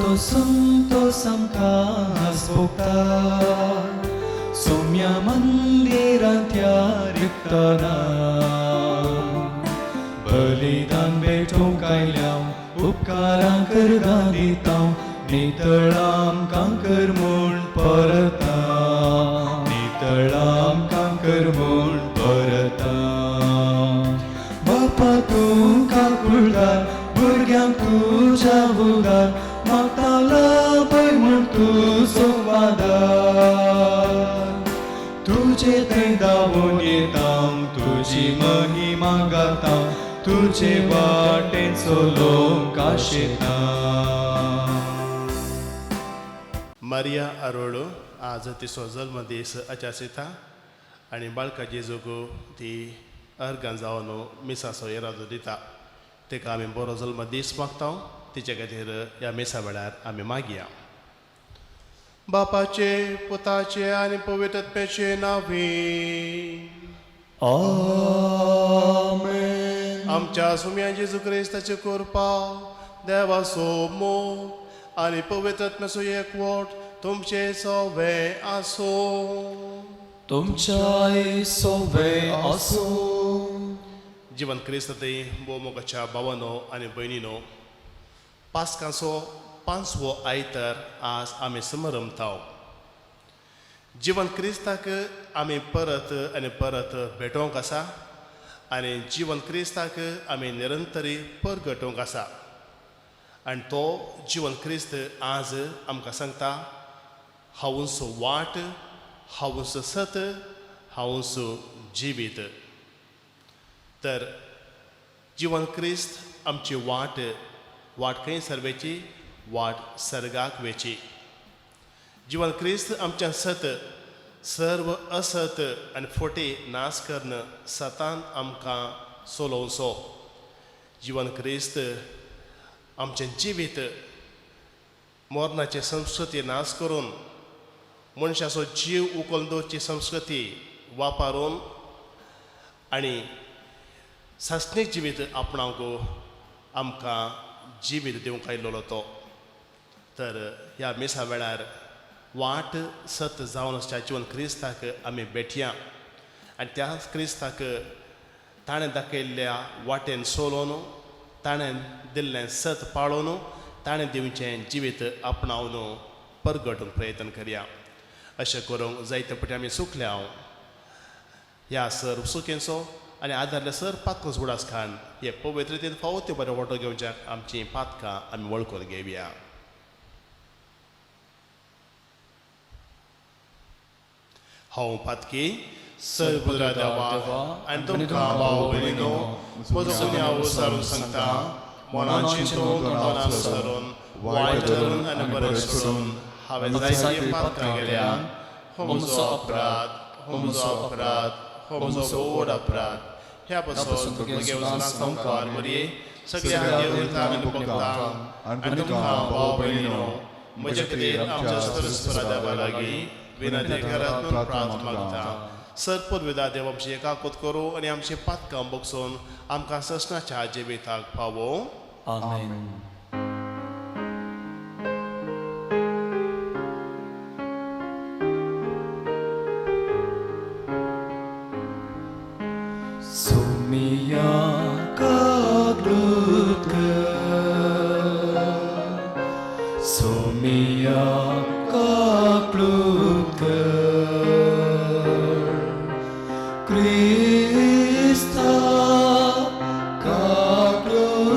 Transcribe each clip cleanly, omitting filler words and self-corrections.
तो संतोस आमकां भोगता सोम्या मंदिरांत त्या रिगतना बलिदान भेटोवंक आयल्या उपकारां करगां दिता नितळ आमकां कर म्हूण परता नितळ आमकां कर म्हूण परता बापा तूं काकुळदार भुरग्यांक तुज्या उदार मागता लाभय म्हूण तुजो आदार तुजे थंय धांवून येता तुजी महिमा गाता तुजे वाटेन चलोवंक आशेता. मारिया आरोळो आज तिचो जल्मदीस आचारता आनी बाळका जेजूक ती अर्गां जावन मिसाचो इरादो दिता. ताका आमी बरो जल्मदीस मागता. तिचे खातीर ह्या मिसा वेळार आमी मागया. बापाचे पुताचे आनी पवित्र आत्म्याचे नांवे आमेन. आमच्या सुम्या जेजू क्रिस्ताचे कृपा देवाचो मोग आनी पवित्र आत्म्याचो एकवट तुमचे सवे आसूं. तुमच्याय सोवे आसूं. जिवन क्रिस्त थंय भोवमोगाच्या भावानो आनी भयणीनो, पास्कांचो पांचवो आयतार आज आमी समरमताव. जिवन क्रिस्ताक आमी परत आनी परत भेटोवंक आसा आनी जिवन क्रिस्ताक आमी निरंतरी परगटोवंक आसा. आनी तो जिवन क्रिस्त आज आमकां सांगता, हांवूच वाट, हांवूच सत, हांवूच जिवीत. तर जिवन क्रिस्त आमची वाट, वाट खंय सर्वेची, वाट सर्गाक वेची. जिवन क्रिस्त आमच्या सत सर्व असत आनी फोटे नाश करून सतान आमकां चलोवचो. जिवन क्रिस्त आमचें जिवीत मरणाचे संस्कृती नाश करून मनशाचो जीव उखलून दवरची संस्कृती वापरून आनी सासणीक जिवीत आपणावंक आमकां जिवीत दिवंक आयिल्लो तो. तर ह्या मिसा वेळार वाट सत जावन आसच्या जिवन क्रिस्ताक आमी भेटया आनी त्या क्रिस्ताक ताणें दाखयल्ल्या वाटेन चलोवन, ताणें दिल्लें सत पाळोवन, ताणें दिवचें जिवीत आपणावन परगटूंक प्रयत्न करया. अशें करूंक जायते फावटी आमी चुकल्या. ह्या सर चुकेंचो आनी आदारले सर पातकां उडास खान हे पवित्रतेन फावो त्यो बरें वांटो घेवच्याक आमचीं पातकां आमी वळखून घेवया. हांव पातकी सर्वपुत्रा देवा आनी तुमकां भाव भयणीनो म्हजो गुन्यांव सारून सांगता. मनान चिंतून, तोंडान सरून, वायट धरून आनी बरें सोडून हांवें जायतीं पातकां केल्या. हो म्हजो अपराध, हो म्हजो अपराध, हो म्हजो व्हड अपराध. ह्या पासून म्हगे संवसार मरये सगळ्या देवतांक आनी भक्तांक आनी तुमकां भाव भयणीनो म्हजे खातीर आमच्या सर्वेस्परा देवा लागीं विनंती करात म्हणून प्रार्थना मागता. सर पुर्विदा देव आमची एकाकूत करूं आनी आमची पातकां बगसून आमकां ससनाच्या जिविताक पावोवं. आमेन. Sumia kaklutker, Sumia kaklutker, Krista kaklutker,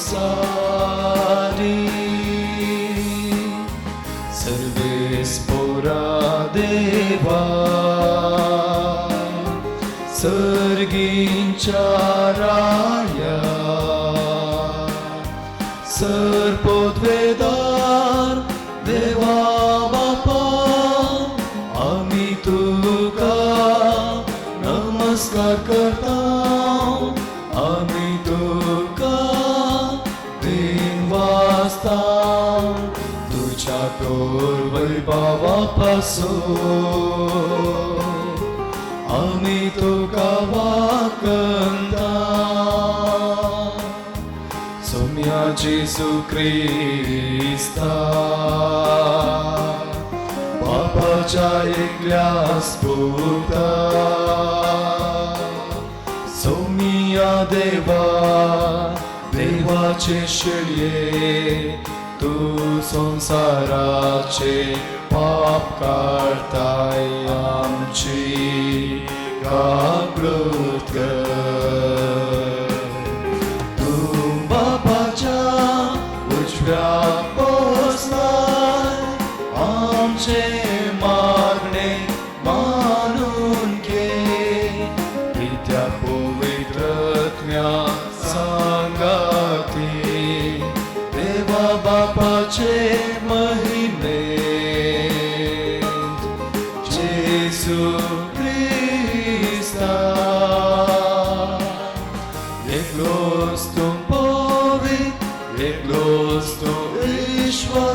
संसारी सर्वेस्पोरा देवा सर्गींच्या राया सर्पोद्वेदार देवा बापा आमी तुका नमस्कार करता आमी तुका दिनवासता तुझ्या थोर वैभवापासून आमी तुका वाकंता सोम्या जेजू क्रिस्ता बापाच्या एकल्या पुता सोमिया देवा देवाचे शेळये तूं संवसाराचे पाप काडताय आमची काकळूत कर तूं बापाच्या उजव्या बसलाय आमचे मागणे मानून घे पित्या पवित्रत्म्या सांगाती देवा बापाचे महिमेंत जेजू क्रिस्ता एकलोच तूं पवित्र एकलोच तूं ईश्वर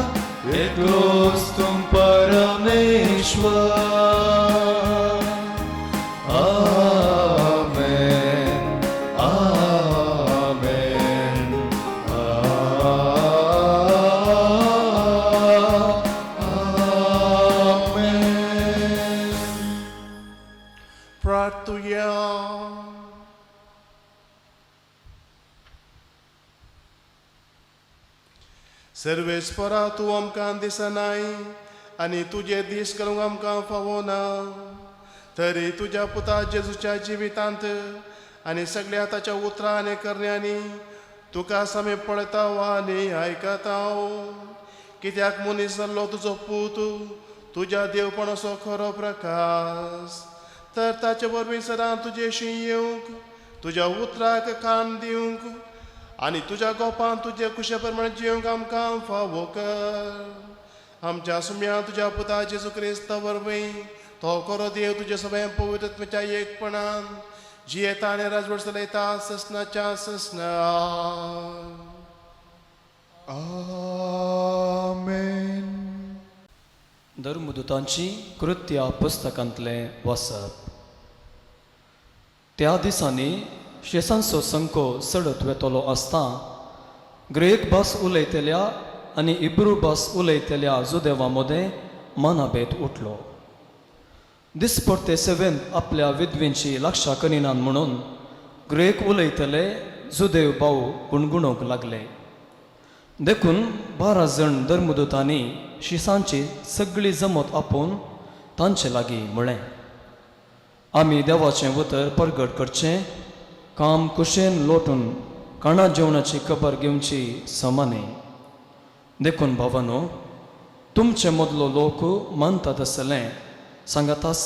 एकलोच तूं परमेश्वर. आमेन आमेन आमेन. प्रार्थुया. सर्वेस्परा तूं आमकां दिसनाय आनी तुजे दीस करूंक आमकां फावना तरी तुज्या पुता जेजूच्या जिवितांत आनी सगळ्या ताच्या उतरां आनी करण्यांनी तुका आमी पळयता आनी आयकता. कित्याक मनीस जाल्लो तुजो पूत तुज्या देवपणाचो खरो प्रकाश तर ताचे वरवीं सदां तुजेशी येवंक तुज्या उतराक कान दिवंक आनी तुज्या गोपान तुजे कुशे प्रमाण जिवंक आमकां फावो कर. आमच्या सुम्या तुज्या पुता जेजू क्रिस्ता वरवीं तो खरो देव तुजे सगळ्या पवित्रत्वाच्या एकपणान जियेता आनी राजवट चलयता ससनाच्या ससना. आमेन. धर्मदूतांची कृत्या पुस्तकांतलें वाचप. त्या दिसांनी शेसांचो संको चडत वेतलो आसता ग्रेक भास उलयतल्या आनी इब्रू भास उलयतल्या जुदेवा मदें मनाभेद उठलो. दिसपडते सेवेंत आपल्या विधवेंची लक्षां करिनात म्हणून ग्रेक उलयतले जुदेव भाव गुणगुणूंक लागले. देखून 12 जण धर्मदूतांनी शिसांची सगळी जमत आपोवन तांचे लागीं म्हळें, आमी देवाचें उतर परगट करचें काम कुशेन लोटून काणा जेवणाची खबर घेवची समा न्ही. देखून भावानो तुमचे मदलो लोक मानतात आसले सांगातास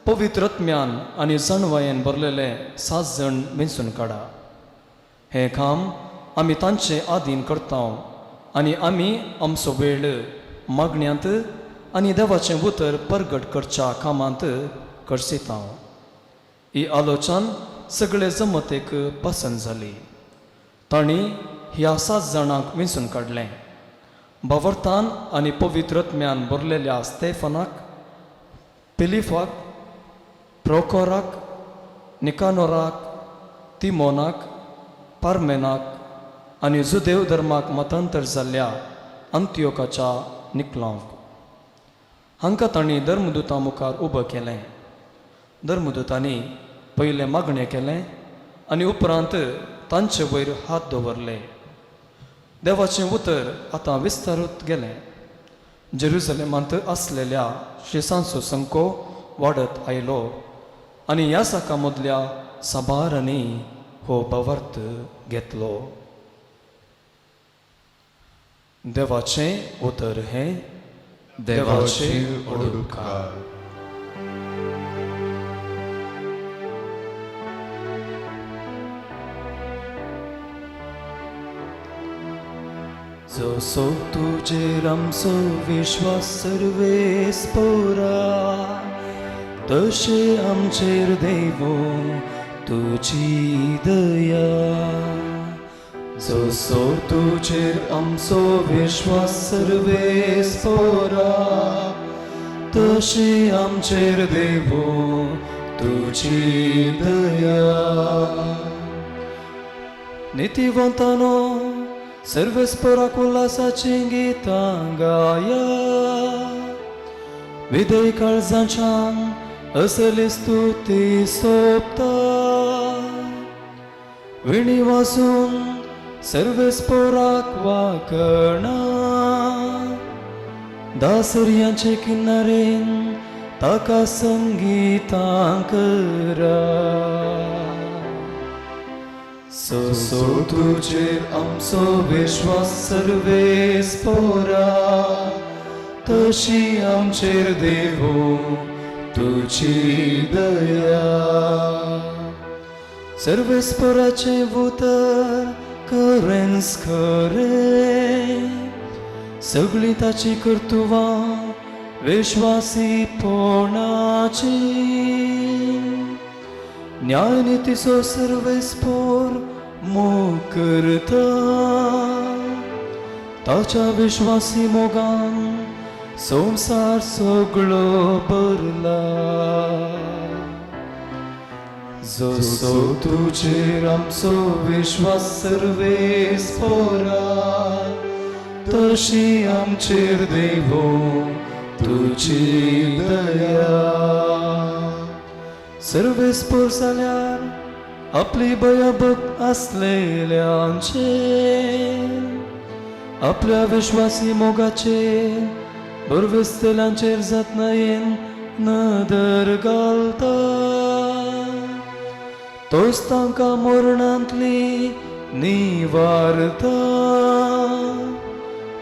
पवित्रत्म्यान आनी जाणवायेन भरलेले 7 जण वेंचून काडा. हें काम आमी तांचे आदीन करता आनी आमी आमचो वेळ मागण्यांत आनी देवाचें उतर परगट करच्या कामांत करसिता. ही आलोचन सगळे जमतेक पसंत जाली. तांणी ह्या 7 जाणांक वेंचून काडलें. बावर्तान आनी पवित्रत्म्यान भरलेल्या स्टेफनाक, पिलिफाक, प्रोकोराक, निकानोराक, तिमोनाक, पार्मेनाक आनी जुदेव धर्माक मतांतर जाल्ल्या अंत्योकाच्या निकलांक. हांकां तांणी धर्मदूता मुखार उबो केलें. धर्मदूतांनी पयलें मागणें केलें आनी उपरांत तांचे वयर हात दवरले. देवाचें उतर आतां विस्तारत गेलें. जेरुजलेमांत आसलेल्या शिसांचो संको वाडत आयलो आनी ह्या साका मदल्या साबारांनी हो भावार्थ घेतलो. देवाचें उतर हें. देवाचे उपकार. जसो तुजेर आमचो विश्वास सर्वेस पोरा, तशें आमचेर देवो तुजी दया. जसो तुजेर आमचो विश्वास सर्वेस पोरा, तशें आमचेर देवो तुजी दया. नितीवंतानो सर्वेस्पराक उल्हासाचीं गितां गाया, विधेय काळजाच्यान असली स्तुती सोबता. विणी वाजून सर्वेस्पराक वाकणा, दासर्यांचे किनारेन ताका संगितां करा. सो तुजेर आमचो विश्वास सर्वेस पोरा, तशी आमचेर देवो तुजी दया. सर्वेस्पराचें उतर खरेंच खरें, सगळीं ताची कर्तुवां विश्वासीपणाची. न्यायनितीचो सर्वेस्पोर मोग करता, ताच्या विश्वासी मोगान संवसार सगळो भरला. जसो तुजेर आमचो विश्वास सर्वेस पोरा, तशी आमचेर देवो तुजी दया. सर्वेस्पोर जाल्यार आपली भयभक्त आसलेल्यांचेर आपल्या विश्वासी मोगाचेर बरवेसतल्यांचेर जतनायेन नदर घालता. तोच तांकां मरणांतली निवारता,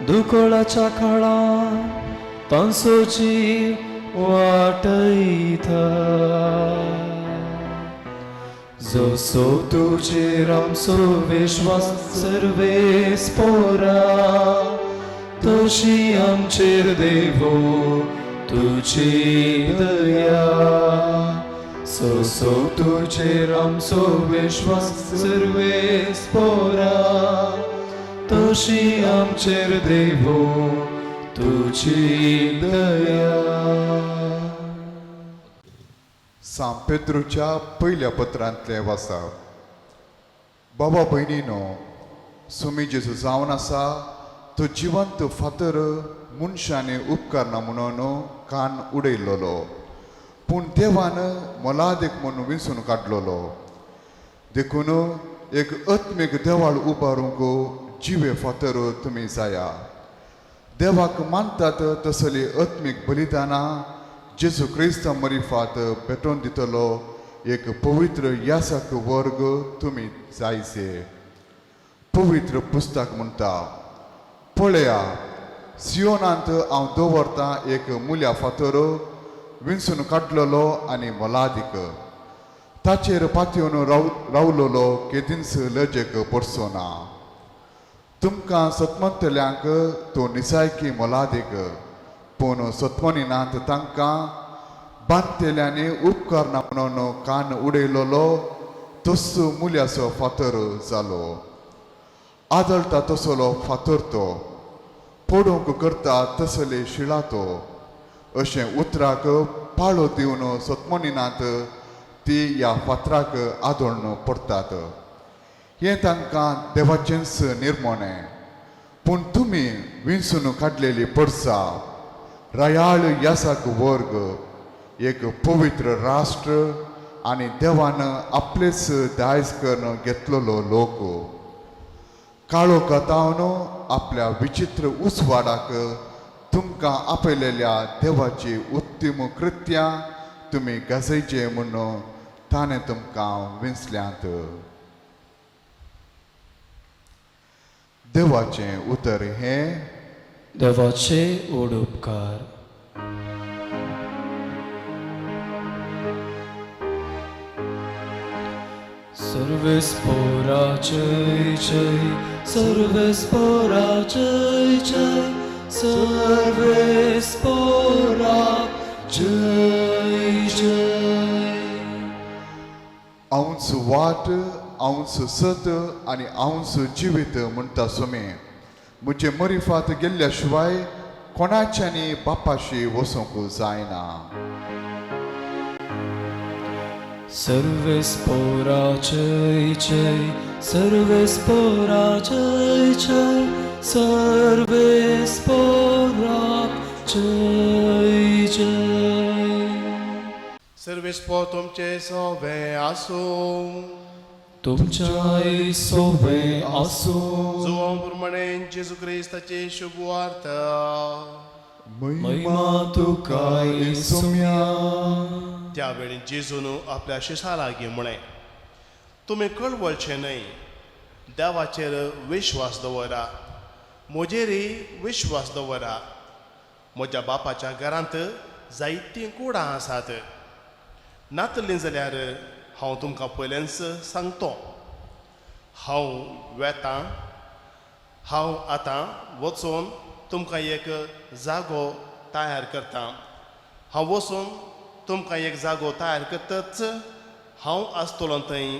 दुकळाच्या काळार तांचो जीव वाटयता. जसो तुजेर आमचो विश्वास सर्वेस पोरा, तशी आमचेर देवो तुजी दया. सो तुजेर आमचो विश्वास सर्वेस पोरा, तशी आमचेर देवो तुजी दया. सांत पेद्रूच्या पयल्या पत्रांतलें वाचप. बाबा भयणीनो, सुमी जेजू जावन आसा तो जिवंत फातर मनशांनी उपकारना म्हणून कान उडयल्लो, पूण देवान मोलादीक म्हणून विंचून काडलेलो. देखून एक आत्मीक देवाळ उबारूंक जिवे फातर तुमी जाया. देवाक मानतात तसली आत्मीक बलिदानां जेजू क्रिस्ता मरिफात भेटोवन दितलो एक पवित्र यासक वर्ग तुमी जायचे. पवित्र पुस्तक म्हणटा, पळया सियोनांत हांव दवरतां एक मुल्या फातर विंचून काडलेलो आनी मोलादीक, ताचेर पातयेवन रावलोलो केदींच लजेक पडचो ना. तुमकां सतमतल्यांक तो निसायकी मोलादीक, पूण सतमनीनात तांकां बांदतेल्यांनी उपकारना म्हणून कान उडयलोलो तस मुल्याचो फातर जालो. आदळटा तसलो फातर तो, पडूंक करता तसले शिळा तो, अशें उतराक पाळो दिवन सतमनीनात ती ह्या फातराक आदळून पडटात. हें तांकां देवाचेंच निर्मणें, पूण तुमी विंचून काडलेली पडसा, रायाळ यासक वर्ग, एक पवित्र राष्ट्र आनी देवान आपलेच दायज करून घेतलेलो लोक. काळो कथावन आपल्या विचित्र उजवाडाक तुमकां आपयलेल्या देवाची उत्तम कृत्यां तुमी गाजयचे म्हणून ताणें तुमकां विंचल्यांत. देवाचें उतर हें. देवाचे ओडुपकार. सर्वेस पोरा जय जय, सर्वेस पोरा जय जय, सर्वेस पोरा जय जय. हांवच वाट, हांवच सत आनी हांवच जिवीत म्हणटा सुमे. म्हजे मरिफात गेल्ल्या शिवाय कोणाच्यानी बापाशी वचूंक जायना. सर्वेस पोरा जय जय, सर्वेस पोरा जय जय, सर्वेस पोरा जय जय. सर्वेस पो तुमचे सोवे आसूं. तुमच्याय सोवे आसूं. जुवां प्रमाणे जेजू क्रिस्ताची शुभ वार्ता. महिमा तुका येसुम्या. त्यावेळी जेजून आपल्या शिसा लागीं म्हळें, तुमी कळवळचें न्हय, देवाचेर विश्वास दवरा, म्हजेरय विश्वास दवरा. म्हज्या बापाच्या घरांत जायतीं कुडां आसात, नातलीं जाल्यार हांव तुमकां पयलेंच सांगतो. हांव वेतां, हांव आतां वचून तुमकां एक जागो तयार करतां. हांव वचून तुमकां एक जागो तयार करतच हांव आसतलो थंय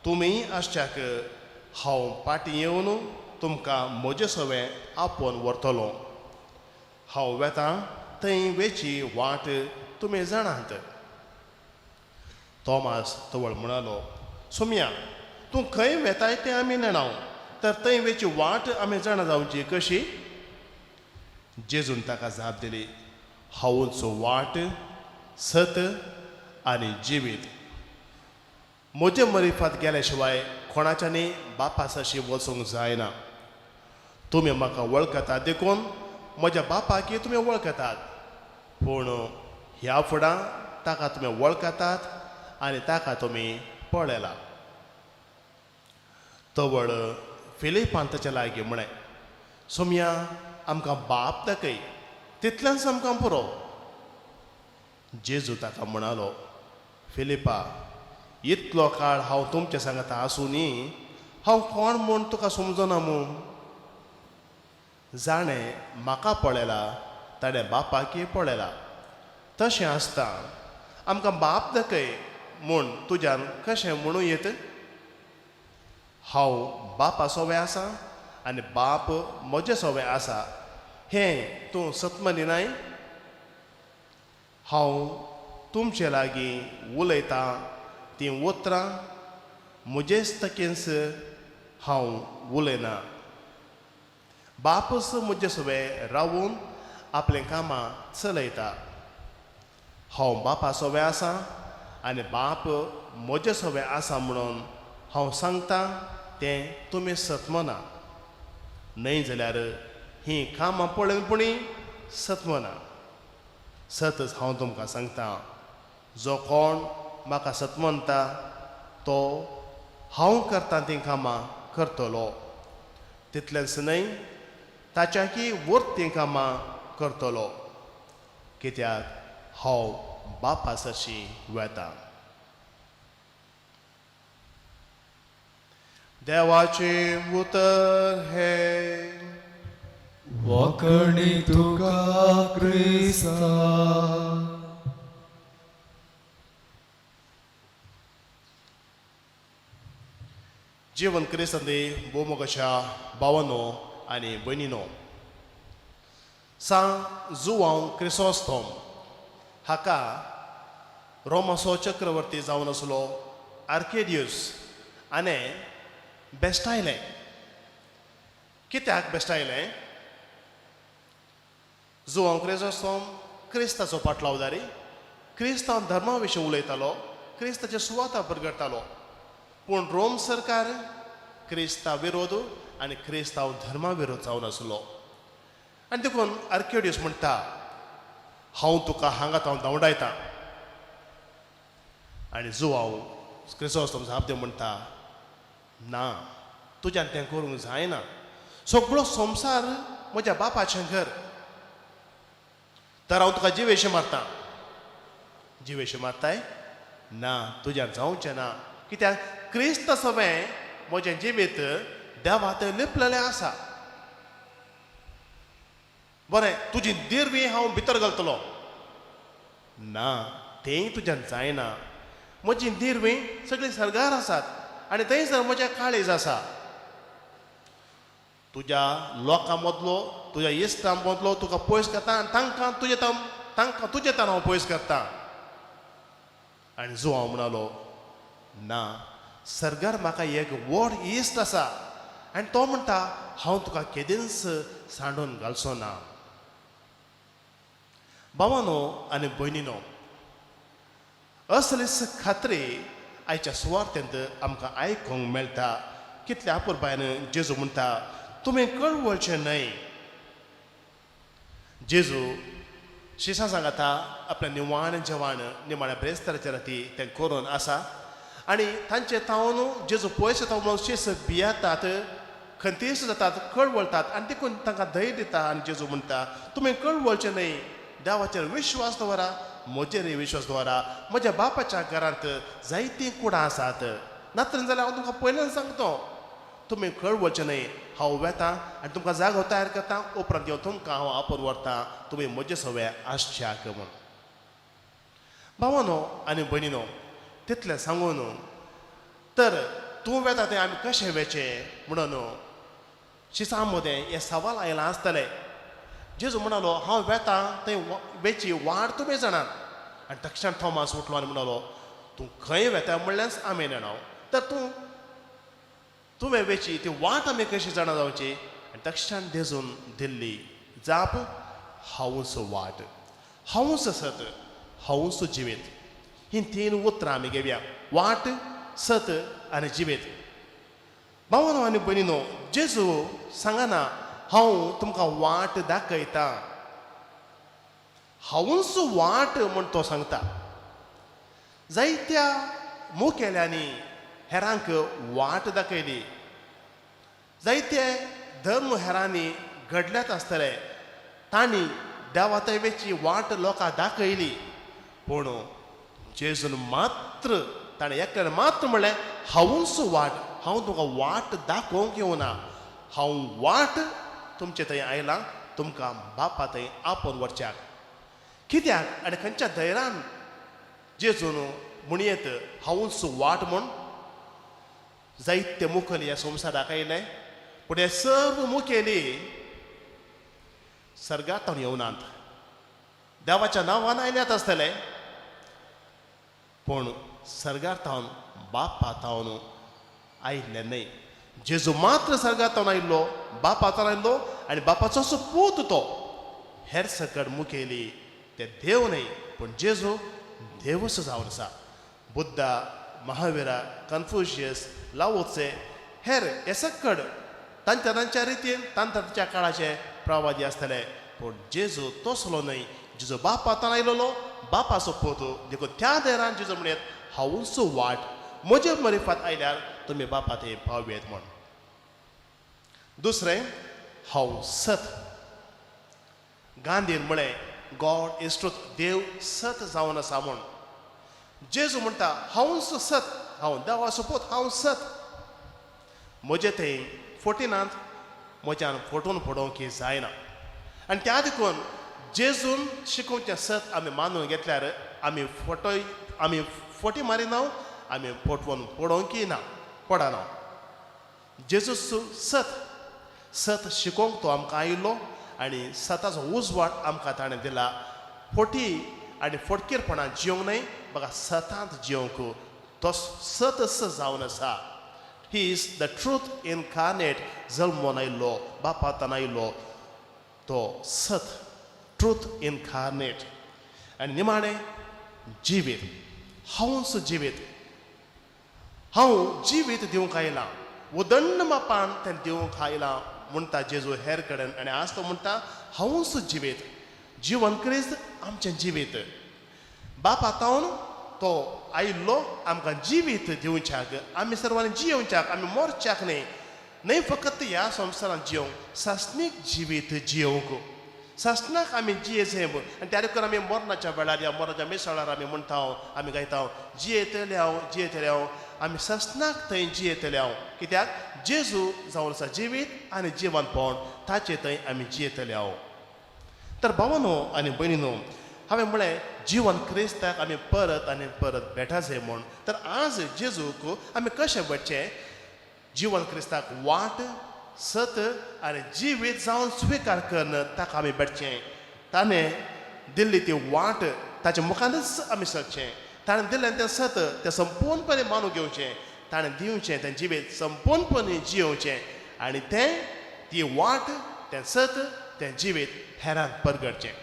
तुमी आसच्याक हांव फाटीं येवन तुमकां म्हजे सवें आपोवन व्हरतलो. हांव वेतां थंय वेची वाट तुमी जाणात. तोमास तवळ म्हणालो, सोम्या, तूं खंय वेताय तें आमी नेणाव, तर थंय वेची वाट आमी जाणा जावची कशी? जेजून ताका जाप दिली, हांवूच वाट, सत आनी जिवीत. म्हजे मरिफात गेल्या शिवाय कोणाच्यानी बापासाशी वचूंक जायना. तुमी म्हाका वळखतात देखून म्हज्या बापाकी तुमी वळखतात, पूण ह्या फुडां ताका तुमी वळखतात आनी ताका तुमी पळयला. तवळ फिलिपान ताच्या लागीं म्हळें, सोमया, आमकां बाप दाखय, तितल्यान आमकां पुरो. जेजू ताका म्हणालो, फिलिपा, इतलो काळ हांव तुमच्या सांगाता आसूं न्ही, हांव कोण म्हूण तुका समजना मू? जाणें म्हाका पळयला ताणें बापाकी पळयला. तशें आसता आमकां बाप दाखय म्हूण तुज्यान कशें म्हणूं येत? हांव बापा सोवें आसा आनी बाप म्हजे सोवें आसा हें तूं सतमनी नाय? हांव तुमचे लागीं उलयतां तीं उतरां म्हजेच तकेंच हांव उलयना. बापूच म्हजे सवें रावून आपलें कामां चलयता. हांव बापा सोवें आसा आनी बाप म्हजे सोवें आसा म्हणून हांव सांगता तें तुमी सतमना. न्हय जाल्यार हीं कामां पळोवन पुणी सतमना. सतच हांव तुमकां सांगता, जो कोण म्हाका सतमनता तो हांव करता तीं कामां करतलो, तितलेंच न्हय ताच्याकी वयर तीं कामां करतलो, कित्याक हांव बापा सरशीं वेता. देवाचें उतर हें. वाकणी तुका क्रिस्ता. जिवन क्रिस्तांनी भोवमोगाच्या भावानो आनी भयणीनो, सांग जुवांव क्रिसोस्तोम हाका रोमाचो चक्रवर्ती जावन आसलो आर्केडियस आनी बेस्टायलें. कित्याक बेस्टायलें? जुवांव क्रिसोस्तोम क्रिस्ताचो पाटलावदारी, क्रिस्तांव धर्मा विशीं उलयतालो, क्रिस्ताचे सुवाता परगडटालो, पूण रोम सरकार क्रिस्ता विरोध आनी क्रिस्तांव धर्मा विरोध जावन आसलो. आनी देखून आर्केडियस म्हणटा, हांव तुका हांगा हांव धांवडायता. आनी जुवांव क्रिसोस्तोम जाप दिवन म्हणटा, ना, तुज्यान तें करूंक जायना. सगळो संवसार म्हज्या बापाचें घर. तर हांव तुका जिवेशें मारता. जिवेशें मारताय ना, तुज्यान जावचें ना, कित्याक क्रिस्त सवें म्हजें जिवीत देवा थंय लिपलेलें आसा. बरें, तुजी दिरवी हांव भितर घालतलो. ना, तेंय तुज्यान जायना. म्हजी दिरवी सगळीं सर्गार आसात आनी थंयसर म्हजें काळीज आसा. तुज्या लोकां मदलो, तुज्या इश्टां मदलो तुका पयस करता आनी तांकां तुजे तांकां तुजे तान हांव पयस करता. आनी जुवांव म्हणालो, ना, सर्गार म्हाका एक व्हड इश्ट आसा आनी तो म्हणटा हांव तुका केदींच सांडून घालचो ना. भावानो आनी भयणीनो, असलीच खात्री आयच्या सुवार्थेंत आमकां आयकूंक मेळटा. कितल्या अपुरबायन जेजू म्हणटा, तुमी कळवळचें न्हय. जेजू शिसां सांगाता आपल्या निवाण जेवण निमाण्या ब्रेस्ताराच्या राती तें करून आसा आनी तांचे तावन जेजू पयस येता म्हणून शीस भियेतात, खंतीस जातात, कळवळटात आनी देखून तांकां धैर्य दिता. आनी जेजू म्हणटा, तुमी कळवळचें न्हय, देवाचेर विश्वास दवरा, म्हजेर विश्वास दवरा. म्हज्या बापाच्या घरांत जायतीं कुडां आसात, नातर जाल्यार हांव तुमकां पयल्यान सांगता, तुमी कळवळचें न्हय. हांव वेता आनी तुमकां जागो तयार करता, उपरांत येवन तुमकां हांव आपोवन व्हरता, तुमी म्हजे सवे आसच्याक म्हूण. भावानो आनी भयणीनो, तितलें सांगून तर तूं वेता तें आमी कशें वेचें म्हणून शिसां मदें हें सवाल आयलां आसतलें. जेजू म्हणालो, हांव वेता थंय वेची वाट तुमी जाणात. आनी तक्षण थॉमास उठलो आनी म्हणालो, तूं खंय वेता म्हणल्यार आमी जाणा, तर तूं तुवें वेची ती वाट आमी कशी जाणा जावची? आनी तक्षण जेजून दिल्ली जाप, हांवूच वाट, हांवूच सत, हांवूच जिवीत. हीं तीन उतरां आमी घेवया, वाट, सत आनी जिवीत. भावानो आनी भयणीनो, जेजू सांगना हांव तुमकां वाट दाखयता, हांवूच वाट म्हूण तो सांगता. जायत्या मुखेल्यांनी हेरांक वाट दाखयली, जायते धर्म हेरांनी घडल्यात आसतले, तांणी देवातवेची वाट लोकांक दाखयली. पूण जेजून मात्र ताणें एकल्यान मात्र म्हणलें, हांवूच वाट, हांव तुमकां वाट दाखोवंक येवना, हांव वाट तुमचे थंय आयलां तुमकां बापा थंय आपोवन व्हरच्याक. कित्याक आनी खंयच्या धैर्यान जेजून म्हणयेत हांवूच वाट म्हूण? जायते मुखेली ह्या संवसाराक आयले, पूण हे सर्व मुखेली सर्गांत येवनात, देवाच्या नांवान आयल्यात आसतले, पूण सर्गार थावन बापा थावन आयिल्ले न्हय. जेजू मात्र सर्गार थावन आयिल्लो, बापा थावन आयिल्लो आनी बापाचो असो पूत तो. हेर सकट मुखेली ते देव न्हय, पूण जेजू देवूच जावन आसा. बुद्धा, महावीरा, कन्फ्युशियस, लाओत्से हेर हे सकड तांच्या तांच्या रितीन तांच्या तांच्या काळाचे प्रवादी आसतले, पूण जेजू तसलो न्हय. जेजू बापा थावन आयलेलो, बापाचो पूत, देखून त्या धैर्यान जेजू म्हणयत हांवूच वाट, म्हजे मरिफात आयल्यार तुमी बापा थंय पावयेत म्हूण. दुसरें, हांव सत. गांधीन म्हळें, गॉड is truth, देव सत जावन आसा म्हूण. जेजू म्हणटा हांवूच सत, हांव देवाचो पूत, हांव सत. म्हजे थंय फोटिनात, म्हज्यान फोटून पडोवंक जायना. आनी त्या देखून जेजून शिकोवचें सत आमी मानून घेतल्यार आमी फोटोय आमी फोटी मारिना, आमी फोटवून पडोवंकय ना, पडना. जेजू सत, सत शिकोवंक तो आमकां आयिल्लो आनी सताचो उजवाड आमकां ताणें दिला. फोटी आनी फोटकेरपणान जिवंक न्हय, बघा सतांत जिवंक तो सतच जावन आसा. He is the truth incarnate. जल्मोन आयिल्लो, बापातान आयिल्लो तो सत, ट्रूथ इनकार्नेट. आनी निमाणें जिवीत, हांवूच जिवीत, हांव जिवीत दिवंक आयलां, उदंड मापान तें दिवंक आयलां म्हणटा जेजू हेर कडेन. आनी आज तो म्हणटा हांवूच जिवीत. जिवन क्रिस्त आमचें जिवीत. बापा तावन तो आयिल्लो आमकां जिवीत दिवच्याक, आमी सर्वांनी जियोवच्याक, आमी मोरच्याक न्हय. न्हय फकत ह्या संवसारांत जियोंक, सासणीक जिवीत जियोंक. सासणाक आमी जियेचें. आनी त्या देखून आमी मरणाच्या वेळार ह्या मरणाच्या मिसाळार आमी म्हणटा, आमी गायता, जियेतले हांव, जियेतले हांव. आमी सासणाक थंय जियेतले हांव, कित्याक जेजू जावन आसा जिवीत आनी जिवनपण, ताचे थंय आमी जियेतले हांव. तर भावानो आनी भयणीनो, हांवें म्हळें जिवन क्रिस्ताक आमी परत आनी परत भेटा जाय म्हूण. तर आज जेजूक आमी कशें भेटचें? जिवन क्रिस्ताक वाट, सत आनी जिवीत जावन स्विकार करून ताका आमी भेटचें. ताणें दिल्ली ती वाट, ताच्या मुखानच आमी सरचें. ताणें दिल्लें तें सत, तें संपूर्णपणे मानून घेवचें. ताणें दिवचें तें जिवीत संपूर्णपणे जियोवचें आनी तें ती वाट, तें सत, तें जिवीत हेरांक परगटचें.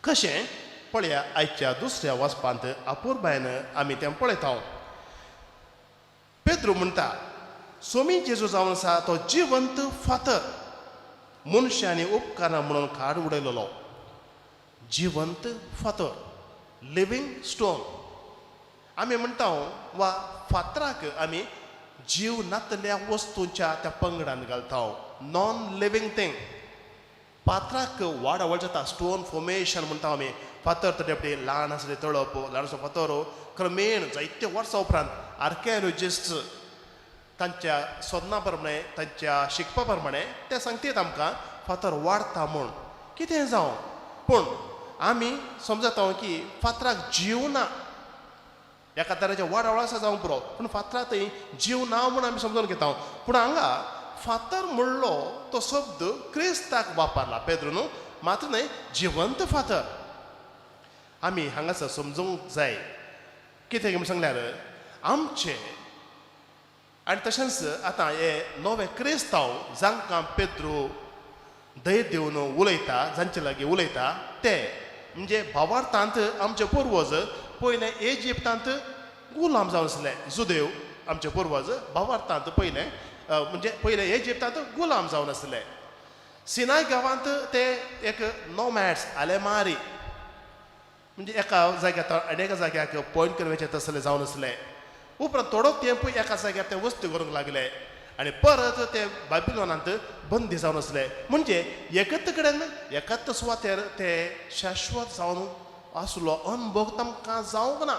कशें? पळया, आयच्या दुसऱ्या वाचपांत अपुरबायन आमी तें पळयता. पेद्रू म्हणटा, सोमी जेजू जावन आसा तो जिवंत फातर, मनशांनी उपकारां म्हणून काड उडयलेलो. जिवंत फातर, लिवींग स्टोन आमी म्हणटा, वा फातराक आमी जीव नातल्या वस्तूंच्या त्या पंगडान घालता, नॉन लिवींग थिंग. फातराक वाडावळ जाता, स्टोन फॉर्मेशन म्हणटा आमी. फातर तर आपली ल्हान आसले तळप, ल्हान आसलो फातर क्रमेण जायते वर्सां उपरांत आर्किओलॉजिस्ट तांच्या सोदना प्रमाणे, तांच्या शिकपा प्रमाणे ते सांगतात आमकां फातर वाडटा म्हूण. कितें जावं, पूण आमी समजता की फातराक जीव ना. एका तरेचे वाडावळ आसा जावंक पुरो, पूण फातराक थंय जीव ना म्हूण आमी समजून घेता. पूण हांगा फातर म्हणलो तो शब्द क्रिस्ताक वापरला पेद्रू न्हू, मात्र न्हय जिवंत फातर. आमी हांगासर समजूंक जाय कितें म्हूण सांगल्यार आमचे आनी तशेंच आतां हे नवे क्रिस्तांव जांकां पेद्रू धैर्य दिवन उलयता, जांचे लागीं उलयता, ते म्हणजे भावार्थांत आमचे पुर्वज पयलें इजिप्तांत गुलाम जावन आसले. जुदेव आमचे पुर्वज भावार्थांत पयलें म्हणजे पयलें इजिप्तांत गुलाम जावन आसले. सिनाय गांवांत ते एक नोमॅड्स, आलेमारी, म्हणजे एका जाग्यार आनी एका जाग्याक पॉयंट करून वयचे तसले जावन आसले. उपरांत थोडो तेंप एका जाग्यार ते वस्ती करूंक लागले आनी परत ते बाबिलोनांत बंदी जावन आसले. म्हणजे एकत कडेन एकाच सुवातेर ते शाश्वत जावन आसलो अनुभव तांकां जावंक ना.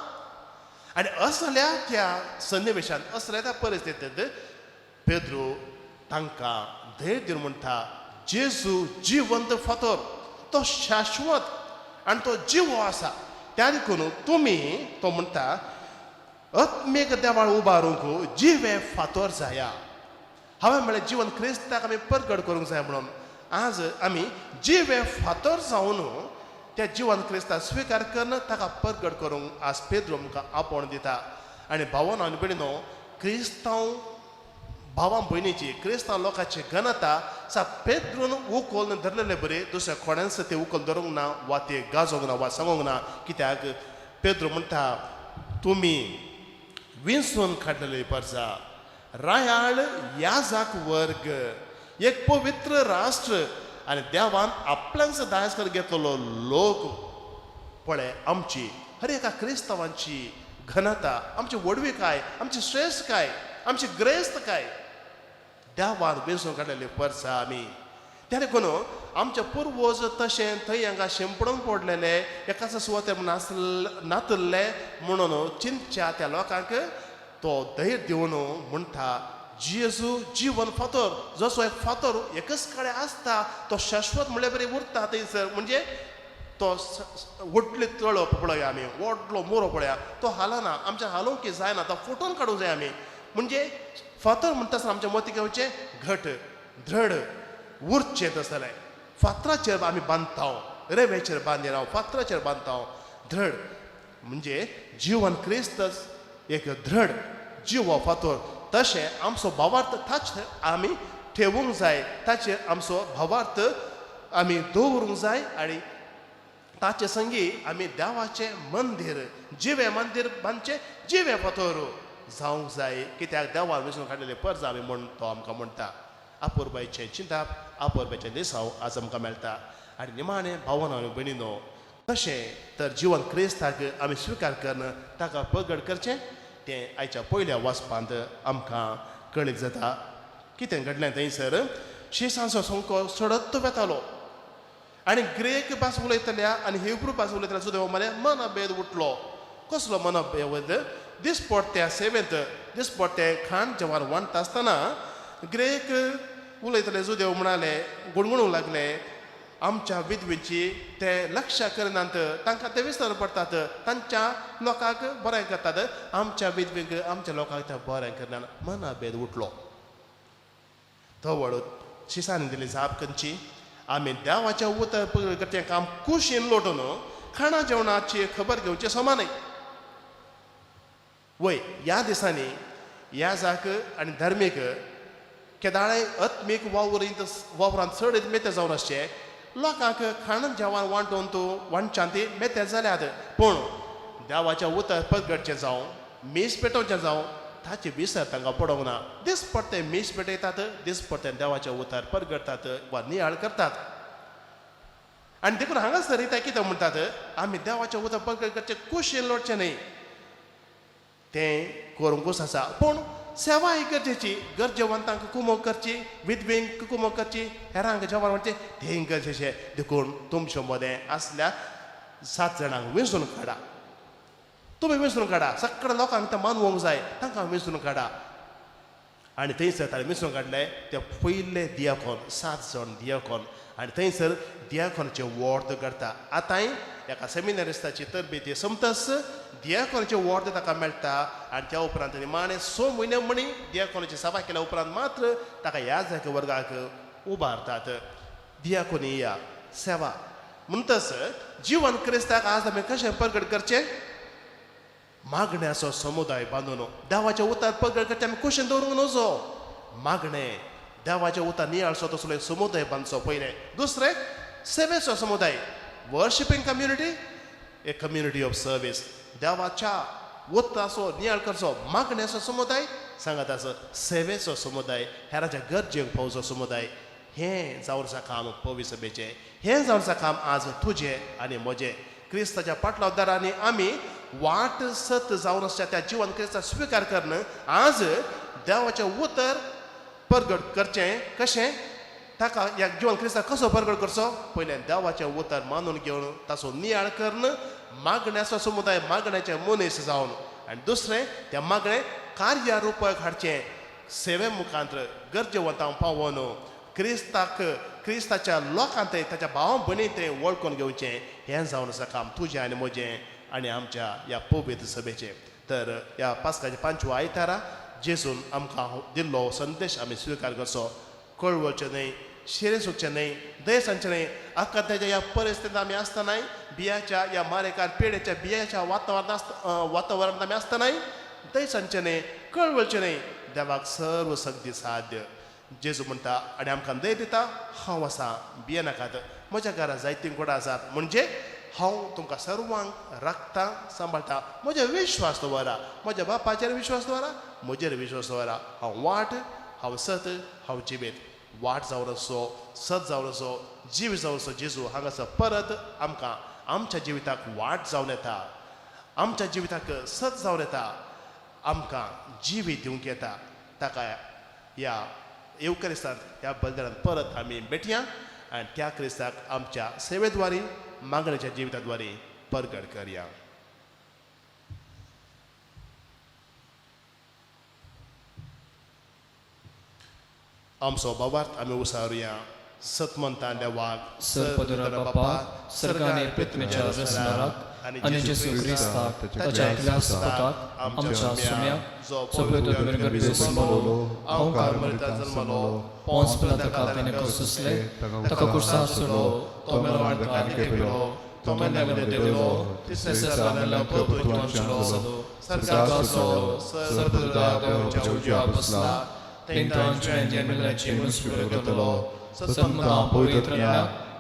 आनी असल्या त्या सन्निवेशान, असल्या त्या परिस्थितींत पेद्रू तांकां धैर्य दिवन म्हणटा, जेजू जिवंत फातर, तो शाश्वत आनी तो जिवो आसा. त्या देखून तुमी, तो म्हणटा, आत्मीक देवाळ उबारूंक जिवे फातर जाया. हांवें म्हळें जिवन क्रिस्ताक आमी परगट करूंक जाय म्हणून. आज आमी जिवे फातर जावन त्या जिवन क्रिस्ताक स्विकार करून ताका परगट करूंक आज पेद्रो आमकां आपोवण दिता. आनी भावान आनी भयणीनो, क्रिस्तांव भावां भयणीची, क्रिस्तांव लोकांची घनता सा पेद्रून उखोल धरलेले बरी दुसऱ्या कोणांच ते उखल धरूंक ना वा ते गाजोवंक ना वा सांगूंक ना. कित्याक पेद्रो म्हणटा, तुमी विंचून काडलेली परजा, रायाळ याजाक वर्ग, एक पवित्र राष्ट्र आनी देवान आपल्यांच दायज करून घेतलेलो लोक. पळय, आमची हर एका क्रिस्तांवांची घनता, आमची व्हडविकाय, आमची श्रेश्ठकाय, आमची ग्रेस्तकाय, देवान वेंचून काडलेली परसा आमी. त्या देखून आमचे पुर्वज तशें थंय हांगा शिंपडून पडलेले, एकाच सुवातेर नातल्ले म्हणून चिंतच्या त्या लोकांक तो धैर्य दिवन म्हणटा, जेजू जिवन फातर. जसो एक फातर एकच कडेन आसता, तो शाश्वत म्हणल्यार बरी उरता थंयसर. म्हणजे तो व्हडली तळप पळया आमी, व्हडलो मोरो पळया, तो हालना. आमच्या हालोवंक जायना, तो फुटून काडूंक जाय आमी. म्हणजे फातर म्हणटा आसतना आमच्या मतीक येवचें घट, धड उरचें तसलें. फातराचेर आमी बांदता, रेंवेचेर बांदिना, फातराचेर बांदता. धड म्हणजे जिवन क्रिस्तच एक धड जिवो फातर. तशें आमचो भावार्थ ताच आमी ठेवूंक जाय, ताचेर आमचो भावार्थ आमी दवरूंक जाय आनी ताचे संगी आमी देवाचें मंदीर, जिवें मंदीर बांदचें, जिवें फातर जावंक जाय. कित्याक देवान वेंचून काडलेले परजा आमी म्हण तो आमकां म्हणटा. अपुरबायचें चिंताप, अपुरबायचें लिसांव आज आमकां मेळटा. आनी निमाणें भावना आनी भयणीनो, कशें तर जिवन क्रिस्ताक आमी स्विकार करून ताका प्रगट करचें, तें आयच्या पयल्या वाचपांत आमकां कळीत जाता. कितें घडलें थंयसर शिसांचो संको चडत वेतालो आनी ग्रेक भास उलयतल्या आनी हिब्रू भास उलयतल्या सुद्दां मरे मनभेद उठलो. कसलो मनभेद? दिसपट्ट्या सेवेंत दिसपट्टे खाण जेवण वांटता आसतना ग्रेक उलयतले जुदेव म्हणाले, गुणगुणूंक लागले, आमच्या विधवेची ते लक्ष करनात, तांकां ते विसर पडटात, तांच्या लोकांक बरें करतात, आमच्या विधवेक आमच्या लोकांक ते बरें करनात. मनभेद उठलो. तवळ शिसांनी दिली जाप खंयची? आमी देवाच्या उतर करचें काम कुशीन लोटून खाणा जेवणाची खबर घेवची समा न्हय. वय ह्या दिसांनी याजाक आनी धर्मीक केदाळे आत्मीक वावरींत वावरांत चड मेते जावन आसचे लोकांक खाण जेवण वांटून तूं वांटच्यान ती मेते जाल्यात, पूण देवाच्या उतर परगटचें जावं मीस पेटोवचें जावं ताची विसर तांकां पडोवंक ना. दिसपट्टे मीस पेटयतात, दिसपट्टे देवाचें उतर परगटतात वा नियाळ करतात. आनी देखून हांगासर ते कितें म्हणटात, आमी देवाचें उतर परगट करचें कुशीन लोटचें न्हय, तें करूंकूच आसा, पूण सेवा ही गरजेची. गरजेवंतांक कुमक करची, विधवेंक कुमक करची, हेरांक जेवण वाडचें तें गरजेचें. देखून तुमचे मदें आसल्या 7 जाणांक वेंचून काडा, तुमी वेंचून काडा, सगळ्या लोकांक तें मानवंक जाय, तांकां वेंचून काडा. आनी थंयसर ताणें वेंचून काडले ते पयले दियाकोन, 7 जाण दियाकोन. आनी थंयसर दियाकोनाचें वॉर्द करता. आतांय एका सेमिनारिस्ताची तरबेती सोमतच दियाकोनाचें वॉर्द ताका मेळटा. आनी त्या उपरांत निमाणें 6 म्हयने म्हणी दियाकोनाची सभा केल्या उपरांत मात्र ताका ह्या जाग्या वर्गाक उबारतात. दियाकोनिया सेवा म्हणटच जिवन क्रिस्ताक आज आमी कशें परगट करचें? मागण्याचो समुदाय बांदून देवाचें उतर परगट करचें आमी कुशीन दवरूंक नजो. मागणें देवाचें उतर नियाळचो तसलो एक समुदाय बांदचो पयलें. दुसरें सेवेचो समुदाय, worshipping community, a community of service. देवाच्या उतराचो नियाळ करचो मागण्याचो समुदाय, सांगात आसा सेवेचो समुदाय, हेराच्या गरजेक पावचो समुदाय. हें जावन आसा काम पवी सभेचें, हें जावन आसा काम आज तुजें आनी म्हजें. क्रिस्ताच्या पाटलावदारांनी आमी वाट सत जावन आसच्या त्या जिवन क्रिस्ता स्विकार करून आज देवाचें उतर परगट करचें. कशें? ताका ह्या जिवन क्रिस्ताक कसो परगट करचो? पयलें देवाचें उतर मानून घेवन ताचो नियाळ करून मागण्याचो समुदाय, मागण्याचे मनीस जावन, आनी दुसरें त्या मागणें कार्या रुपाक हाडचें सेवे मुखांत गरजेवंतांक पावोवन क्रिस्ताक क्रिस्ताच्या लोकांत ताच्या भाव भयणी तें वळखून घेवचें. हें जावन आसा काम तुजें आनी म्हजें आनी आमच्या ह्या पवित्र सभेचें. तर ह्या पास्काच्या 5व्या आयतारा जेजून आमकां दिल्लो संदेश आमी स्विकार करचो. कळवळचें न्हय, शिरें सुकचें न्हय, दय सांगचें न्हय. आकांताच्या ह्या परिस्थितींत आमी आसतनाय, बियाच्या ह्या मारेकार पेडेच्या बियाच्या वातावरणांत आमी आसतनाय दय सांगचें न्हय, कळवळचें न्हय. देवाक सर्व शक्ती साध्य. जेजू म्हणटा आनी आमकां दय दिता, हांव आसा, भियेनाकात, म्हज्या घरा जायतीं कुडां आसात, म्हणजे हांव तुमकां सर्वांक राखता, सांबाळटा. म्हजेर विश्वास दवरा, म्हज्या बापाचेर विश्वास दवरा, म्हजेर विश्वास दवरा. हांव वाट, हांव सत, हांव जिबेत. वाट जावन आसो, सत जावन आसो, जीव जावन आसो जेजू हांगासर परत आमकां आमच्या जिविताक वाट जावन येता, आमच्या जिविताक सत जावन येता, आमकां जिवीत दिवंक येता. ताका ह्या येवकरिस्तांत ह्या बलिदानांत परत आमी भेटया आनी त्या क्रिस्ताक आमच्या सेवेद्वारी मागण्याच्या जिविताद्वारे परगट करया. आमचो बाबार्थ आमी उसारुया. सतमंता देवाक, सर्पदरा बापा, सर्गाने पृथ्वीच्या रचणाराक आनी जेजू क्रिस्ताक ताच्या एकल्या सुताक आमच्या सुम्याक, जो पवित्र गर्भे जन्मलो, अहंकार मरिता जन्मलो, पोंस पिलाताका ताणें कसुसले, ताका कुर्सार सोडलो, तो मेलो आनी ताका केलो, तो मेल्ल्या देवलो, तिसऱ्या दिसा मेल्ल्या परतून जिवलो, सर्गाक चडलो, सर्पदरा देवाच्या उजव्या बसला, तेंकां मेल्ल्याची मनुष्य करतलो, सत्मता पवित्र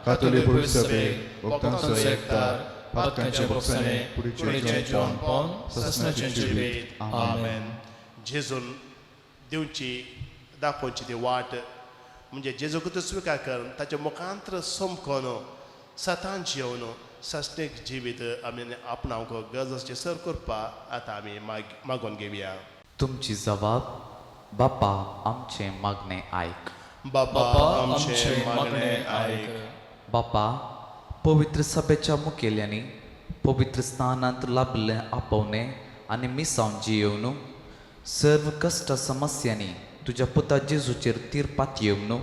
कातोलीक सभेक, भक्तांचो एकतार, पातकांचे भोगसणे, कुडीचें जिवनपण, ससनाचें जिवीत. आमेन. जेजून दिवची दाखोवची ती वाट म्हणजे जेजूक स्विकार करून ताच्या मुखांत्र समकोन सतान जिवन सस्नीक जिवीत आमी आपणावंक गरज आसची सर करपा आतां आमी मागोवन घेवया. तुमची जबाब बापा आमचें मागणें आयक. बापा बापा आमचें आमचें मागणें मागणें आयक. आयक. बापा, पवित्र सभेच्या मुखेल्यांनी पवित्र स्थानांत लाभिल्लें आपोवणें आनी मिसांव जियेवन सर्व कश्ट समस्यांनी तुज्या पुता जेजूचेर तीर पातयेवन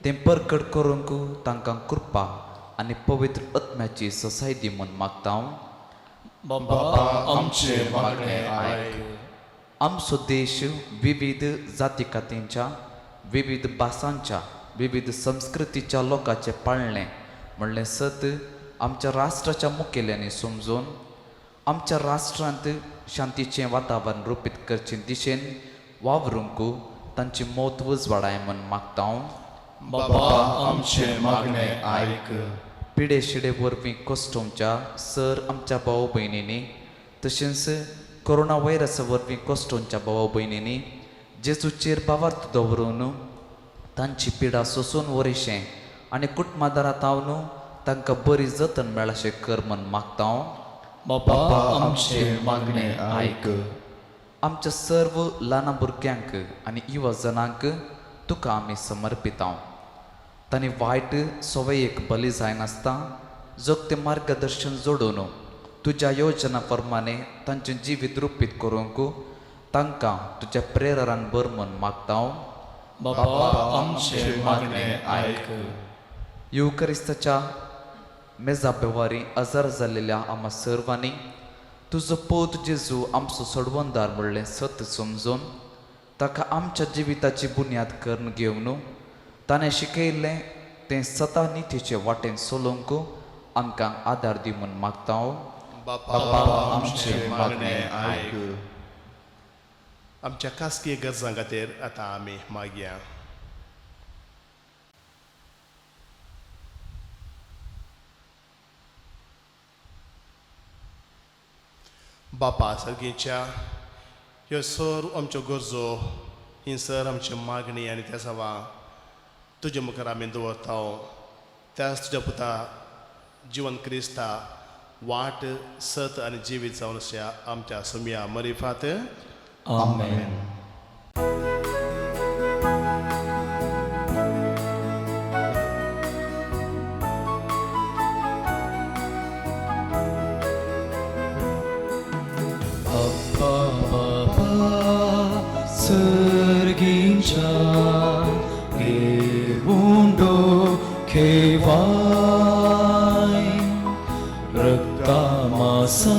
तें परकट करूंक तांकां कृपा आनी पवित्र आत्म्याची ससाय दी म्हूण मागता हांव. बापा आमचें मागणें आयक. आमचो देश विविध जाती कातींच्या, विविध भासांच्या, विविध संस्कृतीच्या लोकांचें पाळणें म्हणलें सत आमच्या राष्ट्राच्या मुखेल्यांनी समजून आमच्या राष्ट्रांत शांतीचें वातावरण रुपीत करचे दिशेन वावरूंक तांची मौत उजवाडाय म्हूण मागता हांव. बापा आमचें मागणें आयक. पिडे शिडे वरवीं कश्टोवच्या सर आमच्या भाव भयणींनी तशेंच कोरोना व्हायरसा वरवीं कश्टोवच्या भाव भयणींनी जेजूचेर भावार्थ दवरून तांची पिडा सोसून वरिशें आनी कुटुंबादारांत हांव तांकां बरी जतन मेळशें कर म्हूण मागता हांव. बापा आमचें मागणें आयक. आमच्या सर्व ल्हान भुरग्यांक आनी युवा जणांक तुका आमी समर्पितांव. तांणी वायट सवयेक बली जायनासतना जगतें मार्गदर्शन जोडून तुज्या योजना प्रमाणे तांचें जिवीत रुपीत करूंक तांकां तुज्या प्रेरणान भर म्हूण मागता हांव. बापा आमचें मागणें आयक. येवकरिस्ताच्या मेजा बेवारी आजार जाल्लेल्या आमा सर्वांनी तुजो पोत जेजू आमचो सोडवणदार म्हणलें सत समजून ताका आमच्या जिविताची बुन्याद करून घेवन ताणें शिकयल्लें तें सता नितीचे वाटेन चलोवंक आमकां आदार दी म्हूण मागता हांव. बापा आमचें मागणें आयक. आमच्या खासगी गरजां खातीर आतां आमी मागया. बापा सर्गीच्या, ह्यो सर आमच्यो गरजो, ही सर आमची मागणी आनी त्या सवा तुजे मुखार आमी दवरता. त्याच तुज्या पुता जिवन क्रिस्ता वाट सत आनी जिवीत जावन आसा आमच्या सुमया मरिफात. आमेन. अब्बा बाबा सर्गींच्या घेवून खेवाय रक्तामासान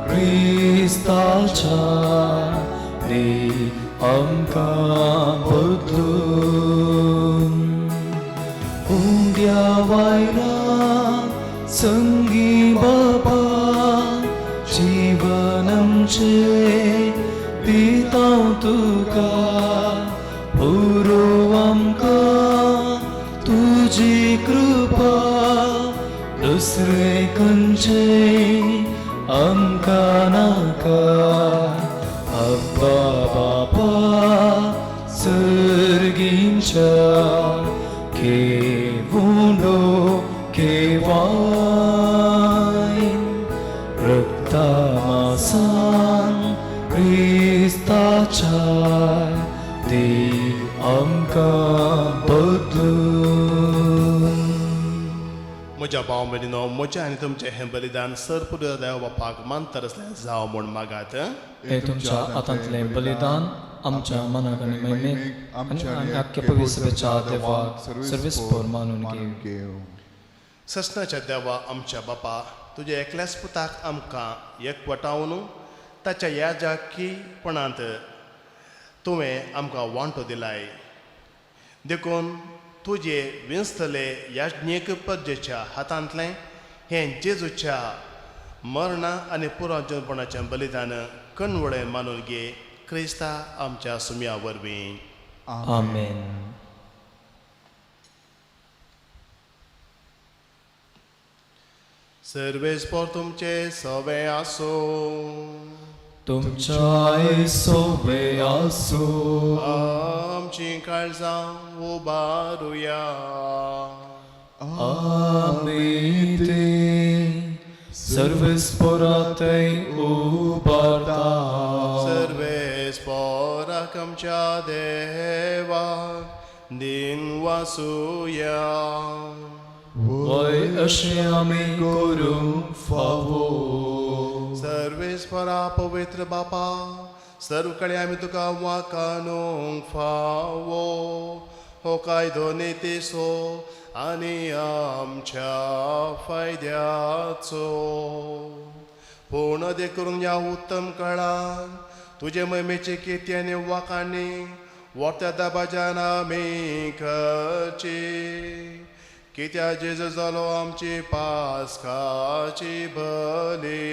क्रिस्ताच्या दी आमकां बदलून उंड्या वायरा संगी बाबा जीवनमचे दितां तुका पुरो आमकां तुजी कृपा दुसरे खंयचे आमकां नाका. अब्बा बाबा सर्गींच्या घेवून खेवाय रक्तामासान क्रिस्ताच्या दी आमकां बदलून. म्हज्या भाव भयणीनो, म्हज्या आनी तुमचें हें बलिदान सर पुरो देव बापाक मानतर आसलें जावं म्हूण मागात. हे तुमच्या हातांतलें बलिदान आमच्या मनाक आनी महिमेक आनी आख्या पवित्र सभेच्या देवाक सर्वेस्पोर मानून घेव. घेव. ससनाच्या देवा आमच्या बापा, तुज्या एकल्याच पुताक आमकां एकवटावन ताच्या याजाकीपणांत तुवें आमकां वांटो दिलाय. देखून तुजे विंचतले याज्ञीक परजेच्या हातांतलें हें जेजूच्या मरणा आनी पुराजनपणाचें बलिदान कणवळें मानून घे, क्रिस्ता आमच्या सुमया वरवीं. आमेन. सर्वेस्पोर तुमचे सवे आसो. तुमच्या सोवे आसो. आमची काळजां उबारुया. आमी ते सर्वेस्पोरातय उबारता. सर्वेस्पोराक बापाक आमच्या देवाक दिनवासुया. वय अशें आमी करूंक फावो. सर्वेस्परा पवित्र बापा, सर्व कडेन आमी तुका वाकानूंक फावो हो कायदो नितीचो आनी आमच्या फायद्याचो. पूण देखून ह्या उत्तम काळान तुजे महिमेचे किर्ती आनी वाकांनी व्हरत्या दबाज्यान आमी करची, कित्याक जेजू जालो आमची पास्काची बली.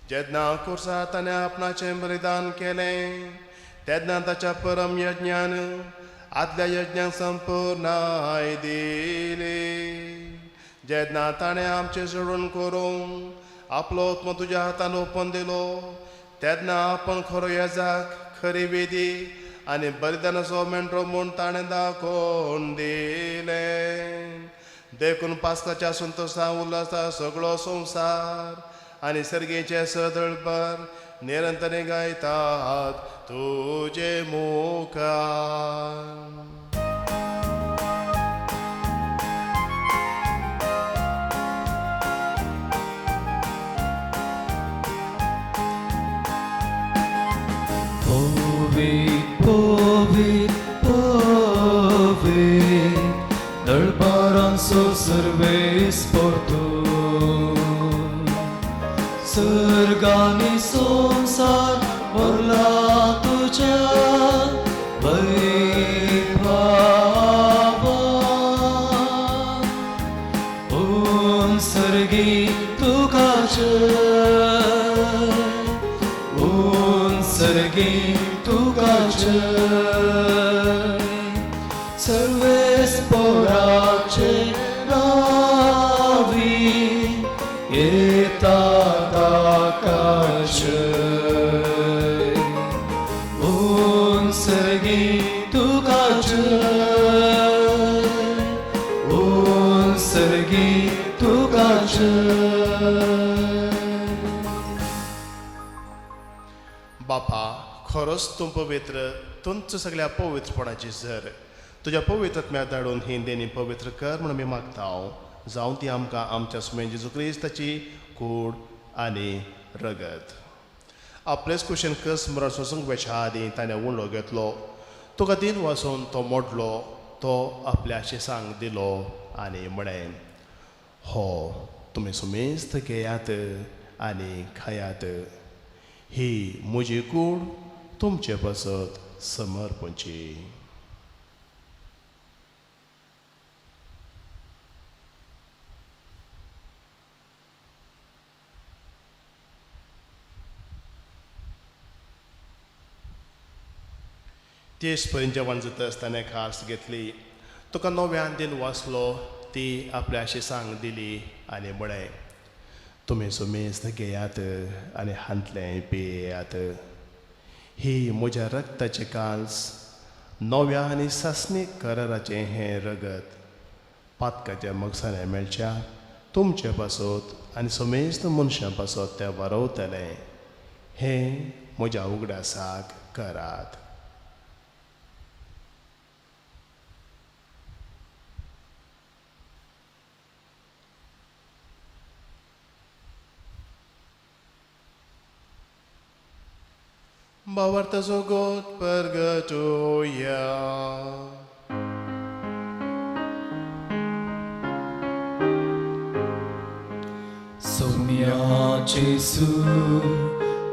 जेन्ना खुर्सार ताणें आपणाचें बलिदान केलें तेन्ना ताच्या परम यज्ञान आदल्या यज्ञाक संपूर्णाय दिली. जेन्ना ताणें आमचें सोडून करूंक आपलो आत्मो तुज्या हातान ओपन दिलो तेन्ना आपण खरो येजाक खरी वेदी आनी बलिदानाचो मेंढरो म्हूण ताणें दाखोवन दिलें. देखून पास्काच्या संतोशा उल्हासा सगळो संवसार आनी सर्गेचे सदळभर निरंतर गायतात तुजे मुखार. पवीत पवीत पवीत दळबारांचो सर्वेस परतून सर्गांनी संवसार भरला तुज्या वैभवान. उंसर्गी तुका जय, उंसर्गी तुका जय, सर्वेस्पराचे नावी येता ताका जय. उंसर्गी तुका जय, उंसर्गी तुका जय. बापा, खरोच तूं पवित्र, तुमच सगळ्या पवित्रपणाची झर तुज्या पवित्र आत्म्याक धाडून ही देणी पवित्र कर म्हणून आमी मागता. जावं ती आमकां आमच्या सुमेन जेजू क्रिस्ताची कूड आनी रगत. आपलेच कुशेन कस मरण सोसूंक वेच्या आदीं ताणें उंडो घेतलो, तुका दिन वाचून तो मोडलो, तो आपल्या शिसांक दिलो आनी म्हळें, हो तुमी सुमेस्त घेयात आनी खायात, ही म्हजी कूड तुमचे पासत समर्पणची. तेच परीन जेवण जाता आसतना खास घेतली, तुका नव्यान दिन वाचलो, ती आपल्या शिसांक दिली आनी म्हळें, तुमी सुमेस्त घेयात आनी हांतलें पियेयात, ही म्हज्या रक्ताची कांस, नव्या आनी सासणीक कराराचें हें रगत पातकाच्या मगसाने मेळच्या तुमचे पासत आनी समेस्त मनशां पासत तें वारवतलें. हें म्हज्या उगडासाक करात. भावार्थाचो गोत परगटोया. सोम्या जेसू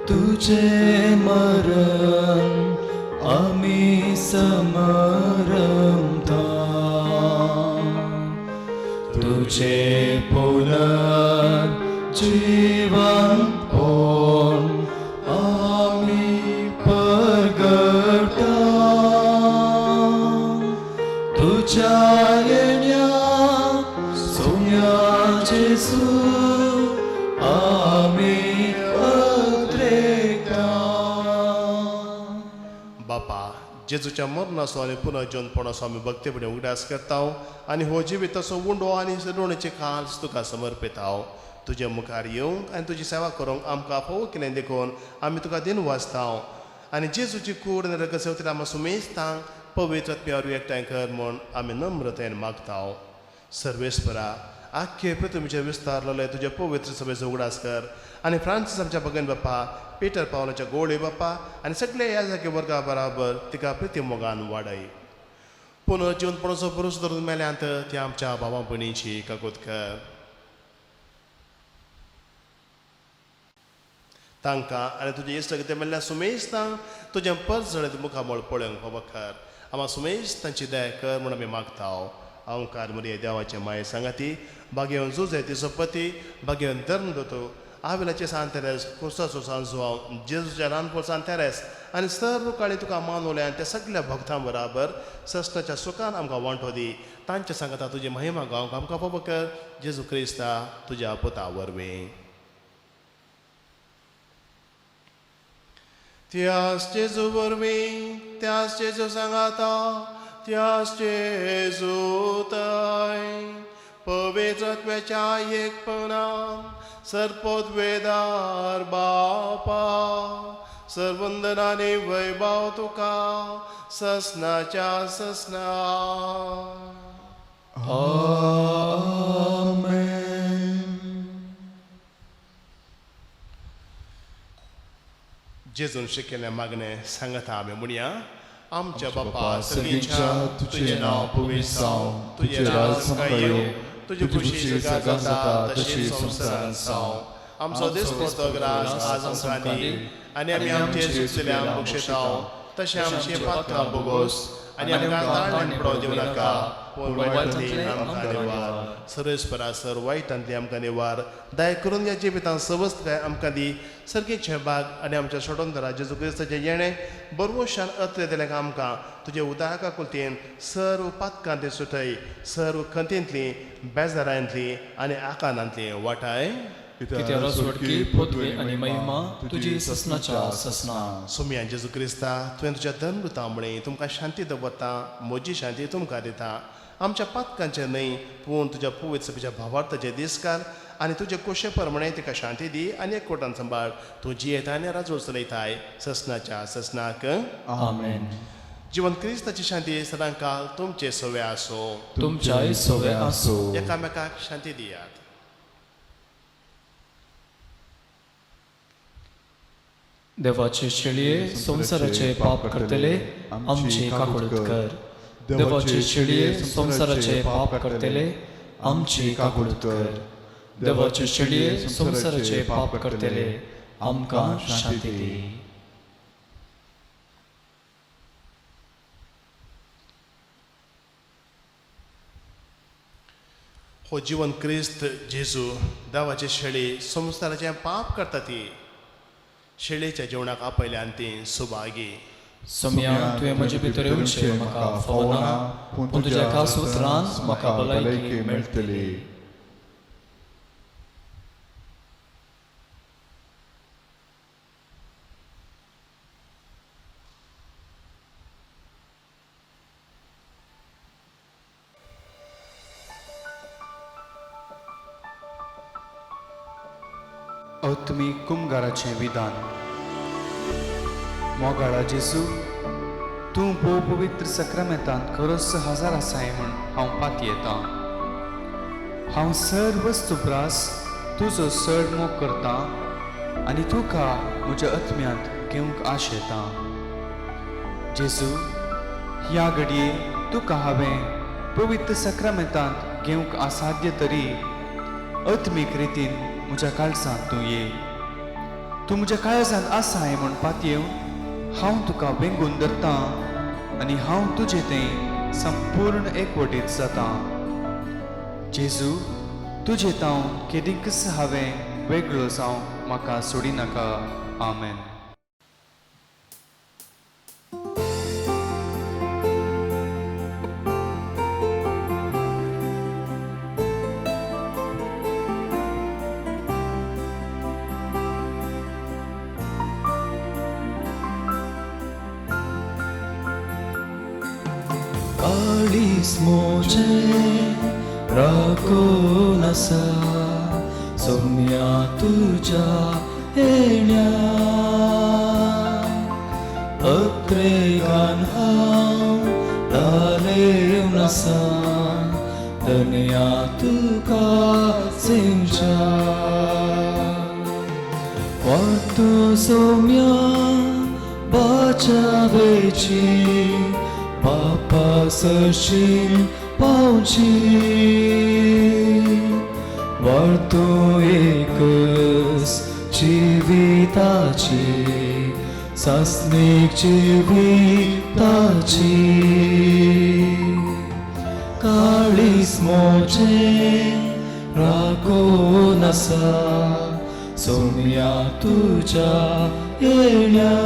तुझे मरण आमी समरमता, तुझे पुनर्जीवन पण आमी परगटा, तुझ्या येण्या सोम्या जेसू आमी अद्रेकता. बापा, जेजूच्या मरणाचो आनी पुनर्जनपणाचो आमी भक्तीपणे उगडास करता आनी हो जिविताचो उंडो आनी ऋणाचे काल्स तुका समर्पिता. तुजे मुखार येवंक आनी तुजी सेवा करूंक आमकां फावो केलें देखून आमी तुका दिनवासता. आनी जेजूची कूड आनी रगत सेवतल्या आमकां सुमेस्तांक पवित्र आत्म्या वरवीं एकठांय कर म्हूण आमी नम्रतेन मागता. सर्वेस्परा, आख्खे पृथ्वीचेर विस्तारलेले तुज्या पवित्र सभेचो उगडास कर आनी फ्रांसीस आमच्या भगन बाप्पा, पिटर पावलाच्या गोळे बाप्पा आनी सगळे ह्या जागे वर्गा बराबर तिका प्रिती मोगान वाडय. पुनर्जिवंतपणाचो भरोसो धरून मेल्यांत त्या आमच्या भावा भयणींची काकूत कर. तांकां आनी तुजे इश्ट मेल्ल्या सुमेस्तांक तुजें परजळीत मुखामळ पळोवंक फावो कर. आमा सुमेश तांची दया कर म्हूण आमी मागता. ओंकार मरिये देवाचे माये सांगाती, बागेवन जुजे तिसोपती, बागेवन धर्म दोतो आविलाचे सान तेरेस, कुर्साचो सान जुवांव, जेजूच्या रानपोळ सान तेरेस आनी सर्व काळी तुका मानवल्या त्या सगल्या भक्तां बराबर सस्नाच्या सुखान आमकां वांटो दी. तांच्या सांगाता तुजी महिमा गावंक आमकां फावो कर, जेजू क्रिस्ता तुज्या पुता वरवीं. त्यास जेजू वरवीं, त्यास जेजू सांगाता, त्यास जेजू ताय पवित्र आत्म्याच्या एकपणान सर्पोद्वेदार बापा, सर्वंदनाने वैभव तुका ससनाच्या ससना. आमेन. जेजून शिकयल्लें मागणें सांगता आमी म्हणया. आमच्या बापा सर्गीच्या, तुजें नांव पवित्र जावं, तुजें राज आमकां येवं, तुजी खुशी जगांत जाता तशी संवसारांत जावं. आमचो दिसपडतो ग्रास आज आमकां दी आनी आमी आमचे चुकलेल्या बक्षिताव तशें आमचे पात्रां बोगोस आनी आमकां ताळण्यान पडोवं दिवं नाका, पूण वायटांतली आमकां निवार. सर्वेस्परा, सर वायटांतली आमकां निवार. दया करून ह्या जिवितांत सवस्तकाय आमकां दी. सर्गीचे भाग आनी आमच्या सोडोंदरा जेजू क्रिस्ताचें येणें बरवशान अत्रे दिलें आमकां तुजे उदाका कुलतेन सर्व पातकांतली सुटय, सर्व खंतींतली, बेजारांतली आनी आकांतांतली वाटाय. कित्याक सोडकी पृथ्वी आनी महिमा तुजी ससनाच्या ससना. सोम्या जेजू क्रिस्ता, तुवें तुज्या धर्मदुतां म्हळें, तुमकां शांती दवरता, म्हजी शांती तुमकां दिता. आमच्या पातकांचें न्हय पूण तुज्या पवित्र सभेच्या भावार्थाचे दीस काल आनी तुजे कोशे प्रमाणे तिका शांती दी आनी एकवटान सांबाळ. तूं जियेता आनी राजवट चलयताय ससनाच्या ससनाक. आमेन. जिवन क्रिस्ताची शांती सदांकाल तुमचे सवे आसूं. तुमच्याय सवे आसूं. एकामेकाक शांती दियात. देवाचे शेळये संवसाराचे पाप करतले आमची काकुळट कर. देवाचे शेळये संवसाराचे पाप करतले आमची काकुळट कर. देवाचे शेळये संवसाराचे पाप करतले आमकां शांती दी. हो जिवन क्रिस्त जेजू देवाचे शेळी संवसाराचें पाप करता ती शेळीच्या जेवणाक आपयल्यान ती सुभागी. सोम्या, तुवें म्हजे भितर येवचें म्हाका फावना, पूण तुज्या एका उतरान म्हाका भलायकी मेळटली. आत्मीक कुमगाराचें विधान. मोगाळा जेजू, तूं भोव पवित्र सक्रामेंतांत खरोच हजार आसाय म्हूण हांव पातयेतां. हांव सर्व वस्तुप्रास तुजो चड मोग करतां आनी तुका म्हज्या आत्म्यांत घेवंक आशेतां. जेजू, ह्या घडये तुका हांवें पवित्र सक्रामेंतांत घेवंक असाध्य तरी आत्मीक रितीन म्हज्या काळजांत तूं ये. तूं म्हज्या काळजांत आसाय म्हूण पातयेवन हांव तुका वेंगून धरतां आनी हांव तुजे थंय संपूर्ण एकवटीत जातां. जेजू, तुजे तावन केदींकच हांवें वेगळो जावंक म्हाका सोडिनाका. आमेन. काळीज म्हजें राखून आसा सोम्या तुज्या येण्या. अत्रेगान हांव लालेवन आसा धनया तुका सेमच्या वाटू सोम्या बाचावेची बापा सरशील पावची वाटू एकच जिविताची सासणीक जिविताची काळीज मोजें राखून आसा सोम्या तुज्या येण्या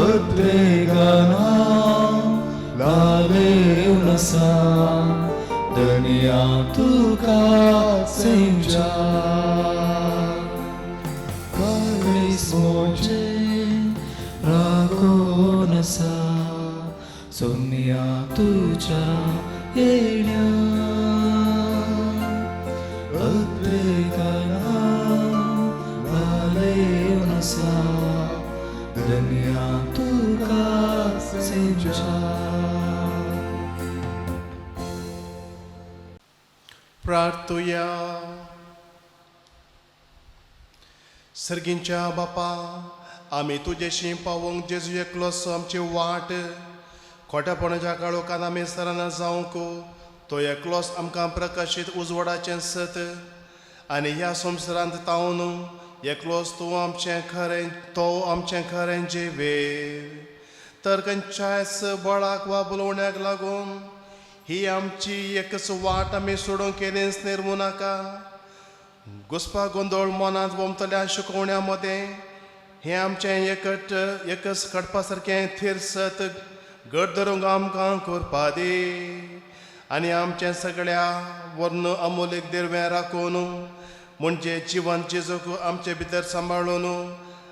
अद्रेगान हांव लालेवन आसा धनया तुका सेमच्या काळीज मोजें राखून आसा सोम्या तुज्या येण्या अद्रेगान हांव लालेवन आसा धनया तुका सेमच्या. प्रार्थुया. सर्गींच्या बापा, आमी तुजेशी पावोवंक जेजू एकलोच आमची वाट. खोटेपणाच्या काळोखान आमी सराना जावंक तो एकलोच आमकां प्रकाशीत उजवाडाचें सत आनी ह्या संवसारांत तावन एकलोच तूं आमचें खरें, तो आमचें खरें जिवेर. तर खंयच्याच बळाक वा बोलोवण्याक लागून ही आमची एकच वाट आमी सोडूंक केन्नाच निर्मू नाका. घुसपा गोंदळ मनांत वमतल्या शिकोवण्या मदें हें आमचें एकट एकच घडपा सारकें थीर सत घट धरूंक आमकां करपा दी आनी आमचें सगळ्या वर्ण अमोलीक दिरवें राखून म्हणजे जिवन जेजूक आमचे भितर सांबाळून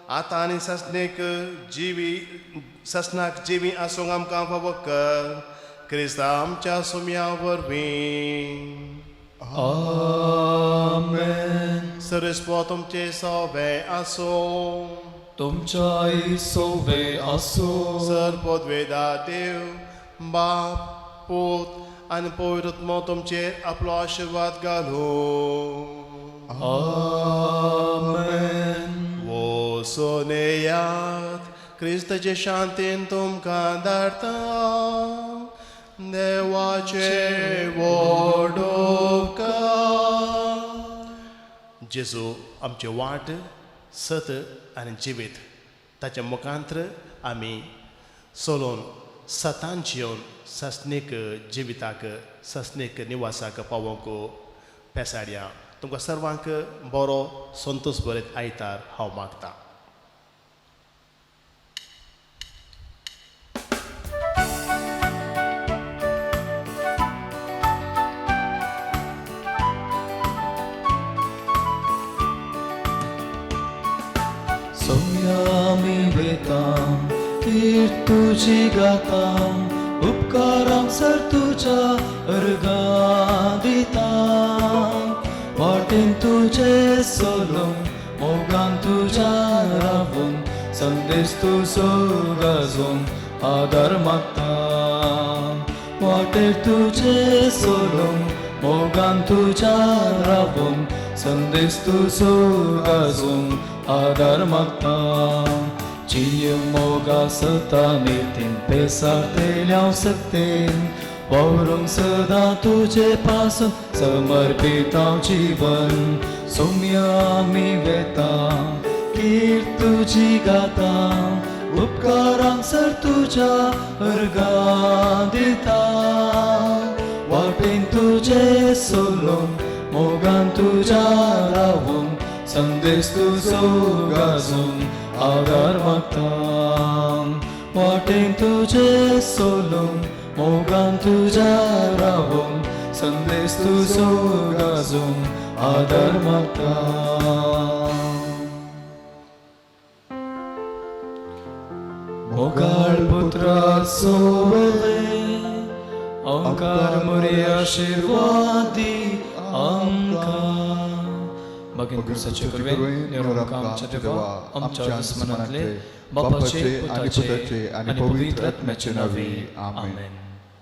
आतां आनी सासणीक जिवी सासणाक जिवी आसूंक आमकां फावो कर, क्रिस्ता आमच्या सुम्या वरवीं. आमेन. सरस्पो तुमचे सोबे आसूं. तुमच्याय सोवे आसूं. सर पदवेदा देव बाप पूत आनी पवित्र आत्मो तुमचेर आपलो आशिर्वाद घालूं. आमेन. वो सोनेयात, क्रिस्ताचे शांतीन तुमकां धाडटा. देवाचे व्हड उपकार. जेजू आमचे वाट, सत आनी जिवीत. ताच्या मुखांत्र आमी चलोवन सतान जिवन सासणीक जिविताक सासणीक निवासाक पावोवंक पेसाडया. तुमकां सर्वांक बरो संतोश बरें आयतार हांव मागतां. सोम्या आमी वेता, कीर्त तुजी गाता, उपकारांक सर तुज्या अर्गां दिता. वाटेन तुजे चलून मोगान तुज्या रावून संदेश तुजो गाजोवन आदार मागता. वाटेर तुजे चलून मोगान तुज्या रावून संदेश तुजो गाजोवन आदार मागता. जिय मोगा सता नितीन पेसारतेल्या सक्तेन वावरूंक सदां तुजे पासून समर्पित हांव जीवन. सोम्या आमी वेता, कीर्त तुजी गाता, उपकारांक सर तुज्या अर्गां दिता. वाटेन तुजे चलून मोगान तुज्या रावून संदेश तुजो गाजोवन आदार मागता. वाटेन तुजे चलून मोगान तुज्या रावून संदेश तुजो गाजोवन आदार मागता. मोगाळ पुत्रा सोवले ओंकार मोरी आशिर्वादी आमकां. बगीन कुसाचे कुरवेन निरोप आमच्या देवा आमच्या दुस्मनांतले बापाचे पुताचे आनी पवित्र आत्म्याचे नांवे आमेन.